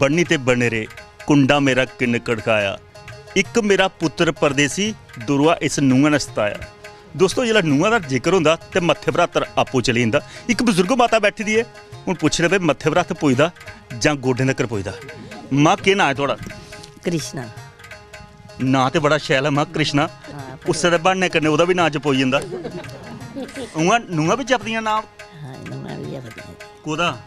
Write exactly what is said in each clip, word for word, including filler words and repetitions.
बन्नी ते बने रे, कुंडा मेरा किन्न कड़काया। इक मेरा पुत्तर परदेसी, दुरुआ इस नूंहा ने सताया। दोस्तो, जिसलै नूंहा दा जिक्र होंदा ते मत्थे पर हत्थ आपूं चली जंदा। इक बजुर्ग माता बैठी दी ऐ, हून पुच्छने भाई मत्थे पर हत्थ पुजदा जां गोडें तकर पुजदा। मां, केह् नांऽ ऐ थुआढ़ा? कृष्णा। नांऽ ते बड़ा शैल ऐ मां, कृष्णा। हां, पर उस्सै दे ब्हान्ने कन्नै ओह्दा बी नांऽ जपोई जंदा। उ'आं नूंहां बी जपदियां नांऽ? हां, नूंहां बी जपदियां। कोह्दा?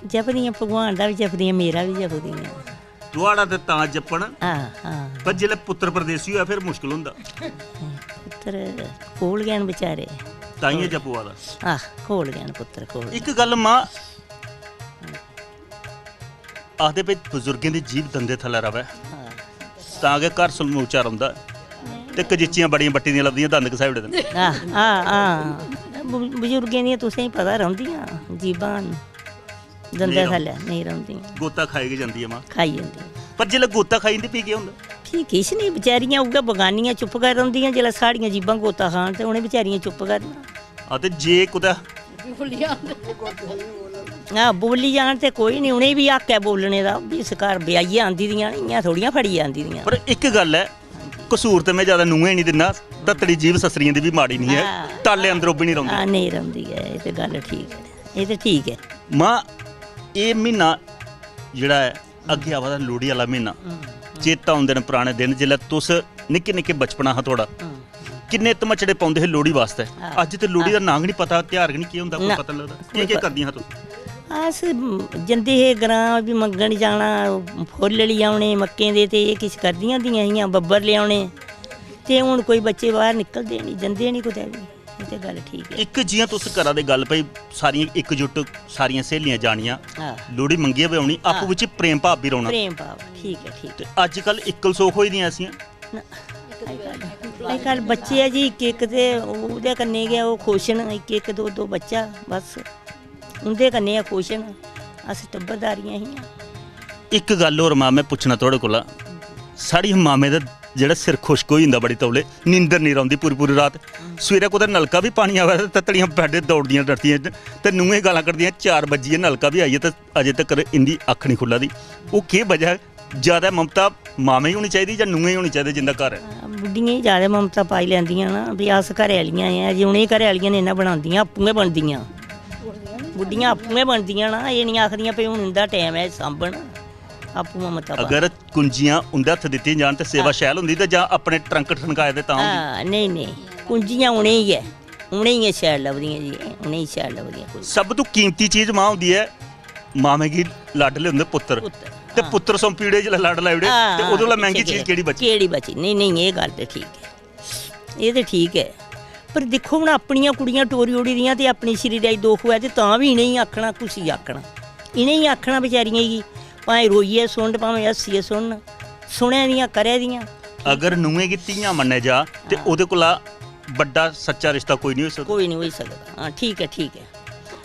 जपदियां, भगवान दा बी जपदियां, मेरा बी जपदियां। थुआढ़ा ते तां जपन, हां, हां। पर जिसलै पुत्तर परदेसी होऐ, फिर मुश्कल होंदा। पुत्तर कोल गै न बेचारे। ताइयें जप होआ दा। आह, कोल गै न पुत्तर, कोल। इक गल्ल मां, आखदे भई बजुर्गें दी जीभ दंदे थल्लै र'वै, हां। तां गै घर समूचा रौंह्दा ऐ। ते कजीचियां बड़ियां बट्टी दियां लभदियां, दंद घसाई ओड़े दे न। आह, आह, आह। बु-, बजुर्गें दियां तुसें गी पता रौंह्दियां जीभां न। दंदै नेईं रौंह्दी। थल्लै नेईं रौंह्दियां। गोता खाई गै जंदी ऐ मां। खाई जंदी। पर जिसलै गोता खाई जंदी, फ्ही केह् होंदा? फ्ही किश निं, बचैरियां उ'ऐ बगानियां चुप्प गै रौंह्दियां। जिसलै साढ़ियां जीभां गोता खान ते उ'नें बचैरियें चुप्प करना। हां, ते जे कुतै बोली जान ते हां, बोली जान ते कोई निं, उ'नें बी हक्क ऐ बोलने दा, ओह् बी इस घर ब्याहियै आंदी दियां न, इ'यां थोड़ियां फड़ियै आंदी दियां। पर इक गल्ल ऐ, कसूर ते में जैदा नूंहें निं दिन्ना, तत्तड़ी जीभ सस्सरियें दी बी माड़ी निं ऐ, हां। ताले अंदर ओह् बी निं रौंह्दी। हां, नेईं रौंह्दी ऐ, एह् ते गल्ल ठीक ऐ, एह् ते ठीक ऐ। मां, एह् म्हीना जेह्ड़ा ऐ, अग्गें आवा दा लोह्ड़ी आह्ला म्हीना। हम्म, हम्म। चेता औंदे न पराने दिन, जिसलै तुस निक्के निक्के, बचपना हा थुआढ़ा। हम्म, हम्म। किन्ने धमचड़े पौंदे हे लोह्ड़ी बास्तै। हां। अज्ज ते लोह्ड़ी दा हां। नांऽ गै निं पता, तेहार गै निं, केह् होंदा, कोई ना, पता निं लगदा। कोई केह् केह् प-, करदियां हां तुस? अस जंदे हे ग्रांऽ, बी मंगन जाना, फुल्ल लेई औने मक्कें दे, ते एह् किश करदियां होंदियां हियां, बब्बर लेई औने। ते हून कोई बच्चे बाह्र निकलदे निं, जंदे निं कुतै बी। एह् ते गल्ल ठीक ऐ। इक जि'यां तुस करा दे गल्ल, भई सारियां इकजुट, सारियां स्हेलियां जानियां, हां। लोह्ड़ी मंगियै बी औनी, आपूं हां। बिच्च प्रेम भाव बी रौह्ना। प्रेम भाव, ठीक ऐ, ठीक ऐ। ते अज्जकल इक्कल सोख होई दियां ऐसियां। ना, अज्जकल, अज्जकल बच्चे ऐ जी, इक इक ते ओह्दे कन्नै गै ओह् खुश न, इक इक दो दो बच्चा, बस उं'दे कन्नै गै खुश न। अस टब्बरदारियां हियां। इक गल्ल होर मां, में पुच्छना थुआढ़े कोला, साढ़ी मामें दा जेह्ड़ा सिर खुश्क होई जंदा बड़ी तौले, नींदर निं रौंह्दी पूरी पूरी रात। सवेरै कुतै नलका बी पानी आवै ते तत्तड़ियां बैड्डे दौड़दियां नठदियां ते नूहें गालां कड्ढदियां, "चार बज्जियै, नलका बी आई गेआ ते अजें तक्कर इं'दी अक्ख निं खु'ल्ला दी।" ओह् केह् बजह ऐ? जैदा ममता मामें गी होनी चाहिदी जां नूहें गी होनी चाहिदी जिं'दा घर ऐ? हां, बुड्ढियें गी जैदा ममता पाई लैंदियां ना, भी अस घरै आह्लियां ऐ, जे उ'नें गी घरै आह्लियां नेईं ना बनांदियां, आपूं गै बनदियां। बुड्ढियां आपूं गै बनदियां ना, एह् निं आखदियां भई हून इं'दा टैम ऐ सांभन, आपूं गै ममता पा- अगर कुंजियां उं'दे हत्थ दित्तियां जान ते सेवा हां। शैल होंदी ते जां अपने ट्रंक ठनकाए दे तां होंदी? हां, नेईं, नेईं, कुंजियां उ'नें गी गै, उ'नें गी गै शैल लभदियां जी, उ'नें गी शैल लभदियां कुंजियां। सब तों कीमती चीज मां होंदी ऐ, मामे गी लाडले होंदे पुत्तर। पुत्तर, ते हां। पुत्तर सौंपी ओड़े, जिसलै लड़ लाई ओड़े, हां, ते ओह्दे कोला पिच्छें मैंह्गी चीज केह्? केह्ड़ी बची? केह्ड़ी बची? नेईं, नेईं, एह् गल्ल ते ठीक ऐ। एह् ते ठीक ऐ, पर दिक्खो, हून अपनियां कुड़ियां टोरी ओड़ी दियां ते अपनी श्री दा दुख होऐ ते तां बी इ'नेंगी आखना, कुसी आखना? इ'नेंगी आखना बेचारियें गी, भाएं रोइयै सुनन, भामें हस्सियै सुनन, सुनै दियां, करै दियां। अगर नूहें गी धियां मन्नेआ जा ते हां। ओह्दे कोला बड्डा सच्चा रिश्ता कोई निं होई सकदा। कोई निं होई सकदा। हां, ठीक ऐ, ठीक ऐ।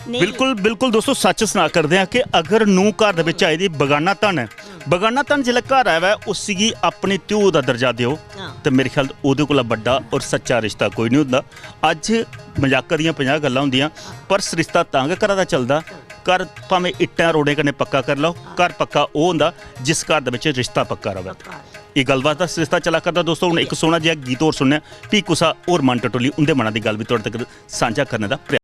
नेईं। बिल्कुल, बिल्कुल दोस्तो, सच्च सना करदे आं कि अगर नूंह् घर दे बिच आई दी, बगाना धन ऐ, बगाना धन जिसलै घर आवै, उसी गी अपनी ध्यू दा दर्जा देओ, हां। ते मेरे ख्याल ओह्दे कोला बड्डा और सच्चा रिश्ता कोई निं होंदा। अज्ज मजाका दियां पंजाह् गल्लां होंदियां, पर सरिस्ता तां गै घरा दा चलदा। घर भामें इट्टां रोड़ें कन्नै पक्का करी लैओ, घर पक्का ओह् होंदा जिस घर दे बिच रिश्ता पक्का र'वै। पक्का। एह् गल्लबात दा सरिस्ता चला करदा दोस्तो। हून इक सोह्ना जेहा गीत होर सुनने आं, फ्ही कुसा होर मन टटोली उं'दे मना दी गल्ल बी थुआढ़े तगर सांझा करने दा प्रयास।